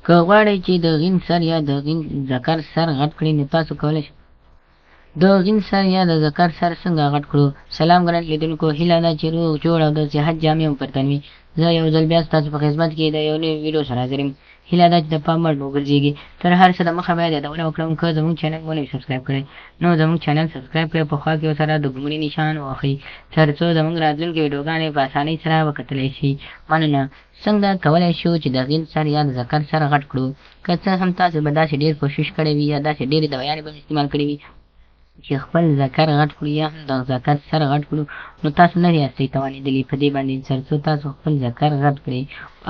که غواړئ چې د غین سر یا د غین ذکر سر غټ کړئ نو تاسو کولی شئ د غین سر یا د ذکر سر څنګه غټ کړو؟ سلام ګران لیدونکو، هیله ده چې روغ جوړ او د صحت جامې مو پر تن وي. زه یو ځل بیا ستاسو په خدمت کې د یو نوي ویډیو سره حاضر یم. هیله ده چې د پام وړ وګرځیږي. تر هر څه د مخه باید یادونه وکړم، که زموږ چینل مو نه وي سبسکرایب کړی نو زموږ چینل سبسکرایب کړئ، په خوا کې ورسره د ګومړي نشان ووهئ ترڅو زموږ راتلونکې ویډیوګانې په اسانۍ سره وکتلی شئ. مننه. څنګه کولای شو چې د غین سر یا د ذکر سر غټ کړو؟ که څه هم تاسو به داسې ډېر کوشش کړی وي یا داسې ډېرې دوايانې به مو استعمال کړې وي چې خپل ذکر غټ کړو یا هم د ذکر سر غټ کړو، نو تاسو نه یاستئ توانېدلي په دې باندې تر څو تاسو خپل ذکر غټ کړئ.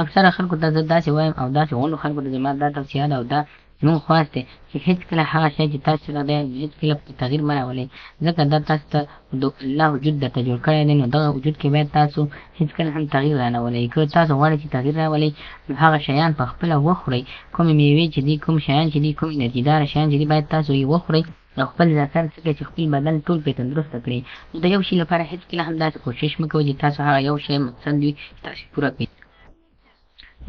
اکثره خلکو ته زه داسې وایم او داسې غونډو خلکو ته زما دا توصیه ده او دا زموږ خواست دی چې هېڅکله هغه شی چې تاسو سره دی هېڅکله پکې تغییر مه راولئ، ځکه دا تاسو ته د الله وجود درته جوړ کړی دی، نو دغه وجود کې باید تاسو هېڅکله هم تغییر رانه ولئ. که تاسو غواړئ چې تغییر راولئ نو هغه شیان په خپله وخورئ، کومې مېوې چې دي، کوم شیان چې دي، کوم انرژي داره شیان چې دي باید تاسو یې وخورئ او خپل ذکر څکه چې خپل بدن ټول پرې تندرسته کړئ. نو د یو شي لپاره هېڅکله هم داسې کوشش مه کوئ چې تاسو هغه یو شی مقصد وي چې تاسو یې پوره کړئ.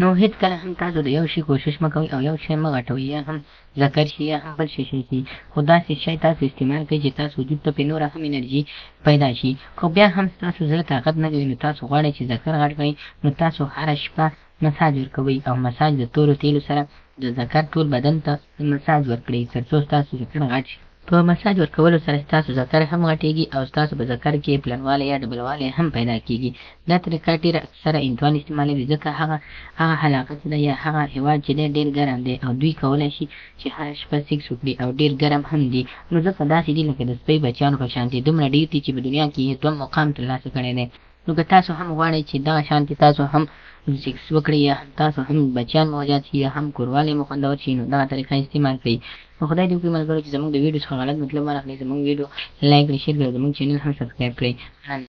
نو هیڅکله هم تاسو د یو شي کوشش مه کوئ او یو شی مه غټوئ، یا هم ذکر شي یا هم بل شي شي، خو داسې شی تاسو استعمال کړئ چې تاسو وجود ته پرې نوره هم انرژي پیدا شي. که بیا هم ستاسو زړه طاقت نه کوي نو تاسو غواړئ چې ذکر غټ کړئ نو تاسو هره شپه مساج ورکوئ او مساج د تورو تیلو سره د ذکر ټول بدن ته مساج ورکړئ ترڅو ستاسو ذکر غټ شي. په مساج ورکولو سره ستاسو ذکر هم غټیږي او ستاسو په ذکر کې پلنوالی یا ډبلوالی هم پیدا کیږي. دا طریقه ډیره اکثره هندوان استعمالوي ځکه هغه هغه علاقه چې ده یا هغه هیواد چې دی ډیر ګرم دی او دوی کولای شي چې هره شپه سیکس وکړي او ډیر ګرم هم دي نو ځکه داسې دي لکه د سپۍ بچیانو په شانتې دومره ډیر دي چې په دنیا کې یې دوم مقام ترلاسه کړی دی. نو که تاسو هم غواړئ چې دغه شانتې تاسو هم سیکس وکړئ یا هم تاسو هم بچیان مو زیات شي یا هم کوروالی مو خوندور شي نو دغه طریقه استعمال کړئ. نو خدای دې وکړي ملګرو چې زموږ د ویډیو څخه غلط مطلب وانخلئ، زموږ ویډیو لایک کړئ، شیر کړئ او زموږ چینل هم سبسکرایب کړئ. مننه.